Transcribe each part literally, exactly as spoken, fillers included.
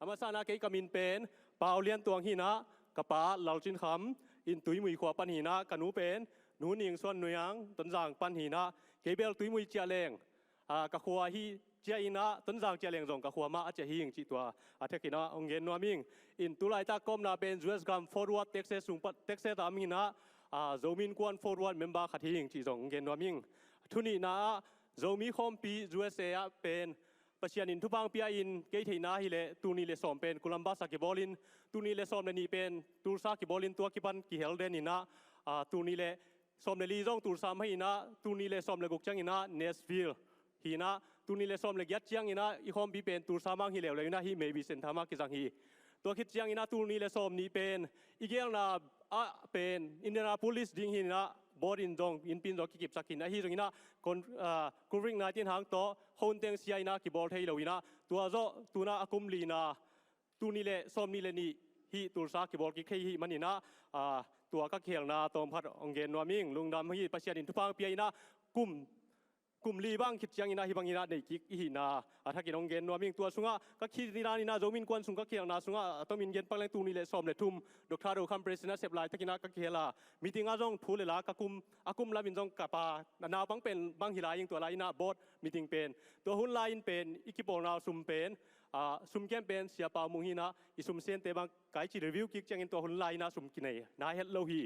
A masa-in ah kei ka min pen Pau Lian Tuang hi-in ah, ka pa Lal Cin Kham, in Tuimui khua pan hi-in ah, ka nu pen Nu Ning Suan Nuiang, Tonzang pan hi-in ah, kei bel Tuimui ciah leng, ah, ka khua hi ciah in ah, Tonzang ciah leng zong ka khua mah a ciah hi ing cih tua a thakin ah hong gen nuam ing. In tu laitak ka omna pen U S gam Fort Worth, Texas sung pan, Texas ah om hi-in ah, ah, Zomi Innkuan Fort Worth member khat hi ing cih zong hong gen nuam ing. Thu nihna ah, Zomi Khawmpi U S A ah pen Pasian in thupha hong pia in, kei theihna hi leh tul nih le sawm pen Columbus ah kibawl in, tul nih le sawm le nih pen Tulsa kibawl in, tua kipan kihel den in ah, ah, tul nih le sawm le li zong Tulsa mah hi-in ah, tul nih le sawm le guk ciangin ah Nashville hi-in ah, tul nih le sawm le giat ciangin ah i khawmpi pen Tulsa mah hi leuleu in ah, hih Mabee Center mah kizang hi. Tua khit ciangin ah tul nih le sawm nih pen i geelna ah pen Indianapolis ding hi-in ah, board in zong, innpi in zong kikipsak hi-in ah, ahi zongin ah kon-, ah, covid nineteen hang tawh khontiang sia in ah kibawl thei lo in ah, tua zawh tu-in ah a kum lina, tul nih le sawm nih le nih hih Tulsa kibawl kik thei hi manin ah, ah, tua ka kihelna tawm khat hong gen nuam ing. Lungdam hi, Pasian in thupha hong pia in ah, kum, kum li bang khit ciangin ah hih bangin ah nei kik i hihna a thakin hong gen nuam ing. Tua sungah ka kihel dan in ah, Zomi Innkuan sung ka kihelna sungah a tomin gen pak leng, tul nih le sawm le thum Doctor Do Kham President a sep laitakin ah ka kihel a, meeting ah zong thu le la ka kum, a kum lamin zong ka pa, a naupang pen bang hi lai ing, tua lai in ah board meeting pen. Tua hun lai-in pen i kipawlna sum pen, ah, sum kem pen Sia Pau Mung hi-in ah, i sum sente bang ka i ci review kik ciangin tua hun lai-in ah sum kinei na het lo hi,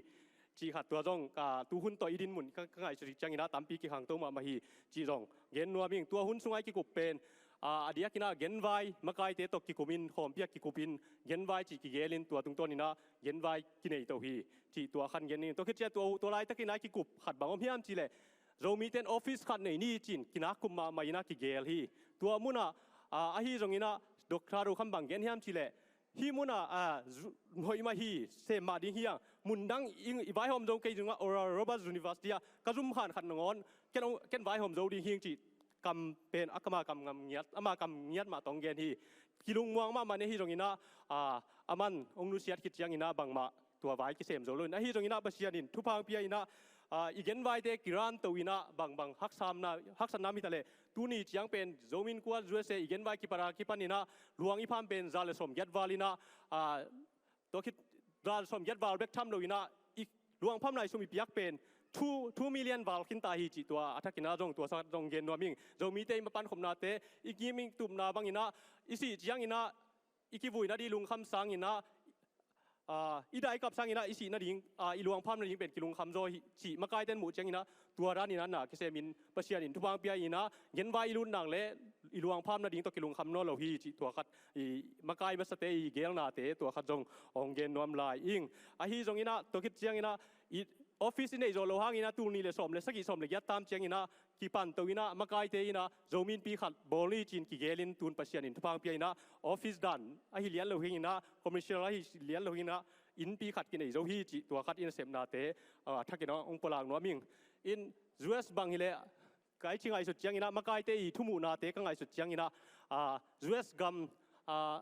cih khat. Tua zong ka tu hun tawh i dinmun ka, ka ngaihsut ciangin ah tampi kikhangto mahmah hi, cih zong gen nuam ing. Tua hun sungah i kikup pen, ah, a diakin ah genvai, makaite tawh kikum in, khawmpi ah kikum in, genvai cih kigel in, tua tungtawn in ah genvai kinei to hi, cih tua khat gen ing. Tua khit ciang tua, tua laitakin ah i kikup khat bang om hiam cih leh, Zomite in office khat nei ni ci-in kinak kum mahmah in ah kigel hi. Tua munah, ah, ahi zongin ah Doctor Do Kham bang gen hiam cih leh, hih munah, ah, zu-, hoih mah hi, sem mah ding hi hang, mun dang i, i vaihawm zo kei zongah Oral Roberts University ah ka zum khan khat nangawn ken, ken vaihawm zo ding hi ing cih kam pen a, ama kam ngam ngiat, ama kam ngiat mah tawh hong gen hi. Kilungmuang mahmah na hi zongin ah, ah, aman hong nusiat khit ciangin ah bangmah tua vai kisem zo lo in, ahi zongin ah Pasian in thupha hong pia in ah, ah, i genvaite kiran to in ah bangbang haksatna, haksatna om hi ta leh, tuni ciang pen Zomi Innkuan U S A i genvai kipat a kipan in ah luang i pham pen za le sawmgiat val in ah, ah, tua khit za le sawmgiat val bek tham lo in ah, i luang phamna i sum i piak pen two, two million val khin ta hi, cih tua a thakin ah zong tua sungah zong gen nuam ing. Zomite i mapan khopnate, i ngim i tupna bangin ah, i sih ciangin ah i kivui nading lungkham sangin ah, ah, i daikap sangin ah i sih nading, ah, i luang pham nading pen kilungkham zaw hi, cih makaite in muh ciangin ah, tua danin ah na kisem in, Pasian in thupha hong pia in ah, genvai i lut nang leh i luang pham nading tawh kilungkham nawn lo hi, cih tua khat i makai masate i geelnate tua khat zong hong gen nuam lai ing. Ahi zongin ah tua khit ciangin ah, i office i neih zawh loh hangin ah tul nih le sawm le sagih, sawm le giat tam ciangin ah kipan to in ah, makaite in ah Zomi innpi khat bawl ni ci-in kigel in, tun Pasian in thupha hong pia in ah, office dan ahi lian lo hi-in ah, commercial ahi lian lo hi-in ah, innpi khat kinei zo hi, cih tua khat i nasepnate, ah, thakin ah hong pulak nuam ing. In U S bang hi leh, ka i ci ngaihsut ciangin ah, makaite i thumuhnate ka ngaihsut ciangin ah, ah, U S gam, ah,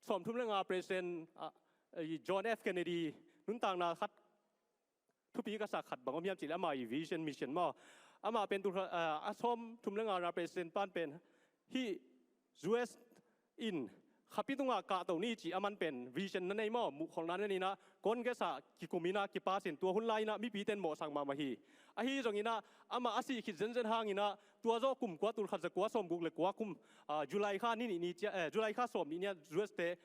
sawmthum le nga President, ah, i John F Kennedy nuntakna khat thupi ka sak khat bang om hiam cih leh, ama i vision, mission maw. Ama pen tul khat, ah, a sawmthum le nga na President pan pen, hih U S in khapi tungah kahto ni cih aman pen vision na nei maw, muhkholhna na nei in ah, Congress ah kikum in ah kipas in, tua hun lai-in ah mipite in mawhsak mahmah hi. Ahi zongin ah ama a sih khit zenzen hangin ah, tua zawh kum kua, tul khat za kua sawmguk le kua kum, ah, July kha ni nih ni ciang, eh, July kha sawm nih ni-in ah U S te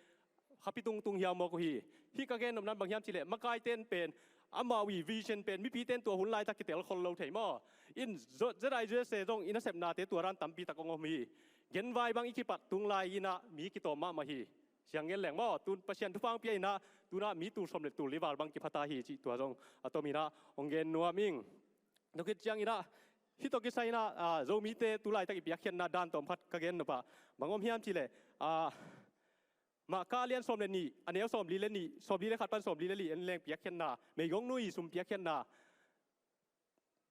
khapi tungtung hiau mawk uh hi. Hih ka gen nopna bang hiam cih leh, makaite in pen, amau i vision pen mipite in tua hun laitak kitel khol lo thei maw. In Z I U S A zong i nasepnate tua dan tampi tak hong om hi. Genvai bang i kipat tung lai-in ah mi kitawm mahmah hi. Siang gen leng maw, tun Pasian thupha hong pia in ah, tu-in ah mi tul sawm le tul li val bang kipha ta hi, cih tua zong a tomin ah hong gen nuam ing. Tua khit ciangin ah, hih tawh kisai-in ah, ah, Zomite tu laitak i piakkhiatna dan tawm khat ka gen nop ah bang om hiam cih leh, ah, Marka a lian sawm le nih, a neu sawmli le nih, sawmli le khat pan sawmli le li en leng, piakkhiatna, meigong nu i sum piakkhiatna.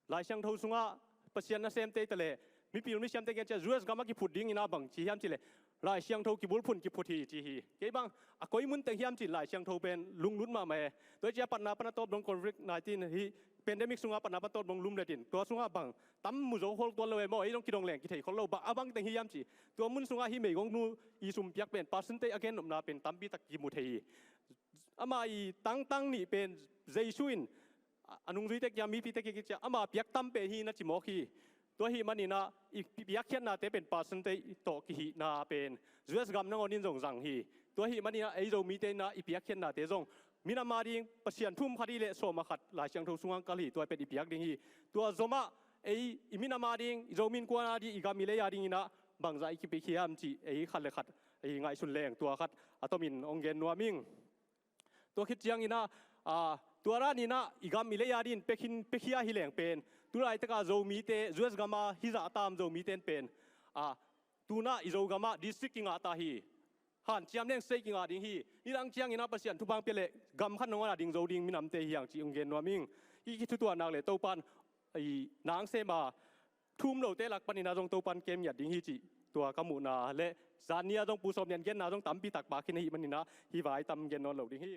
Lai Siangtho sungah Pasian nasemte hi ta leh, mipil misiamte gen ciang U S gam a kiphut dingin ah bang ci hiam cih leh, Lai Siangtho kibulphun kiphut hi ci hi. Kei bang a koi mun teng hiam cin Lai Siangtho pen lunglut mahmah e. Tua hi ciah patna pan a tawp dong covid nineteen hi, pandemic sungah patna pan tawp dong lumletin tua sungah bang tam mu zo khol tuan lo e maw, ei dong kidong leng kithei khol lo, bang a bang teng hiam ci. Tua mun sungah hi meigongnu i sumpiak pen percentage a gen nopna pen tampi tak kimu thei hi. Ama i tangtang nih pen Jesu in a nungzuite kia mipite kia kicia ama piak tam pen hi na ci mawk hi. Tua hi maninah i piakkhiatnate pen percentage tawh kihihna pen U S gam nangawn in zong zang hi. Tua hi maninah ei Zomite inah i piakkhiatnate zong minam a ding Pasian thum khat hi leh sawm a khat Lai Siangtho sungah kal hi, tua pen i piak ding hi. Tua zomah ei i minam a ding, i Zomi innkuan a ding, i gam i lei a dinginah bangzah i kipiak hiam cih ei khat le khat ei ngaihsun leng tua khat a tomin hong gen nuam ing. Tua khit cianginah tua daninah i gam i lei a dingin pekhia hi leng pen tulaitakah Zomite U S gamah hizah tam Zomite in pen tunah i Zogamah district kingah ta hi. Hanciam leng state kingah ding hi. Nidang cianginah Pasian thupha pia leh gam khat nangawn a ding zo ding minamte hi hang cih hong gen nuam ing. Hih kithutuahnak le Topan i nang sema thum lote lak paninah zong Topan kem ngiat ding hi cih tua ka muhna le zan ni-a zong Pu Sawm Nian genna zong tampi tak pah khin ahih maninah hih vai tam gen nawn lo ding hi.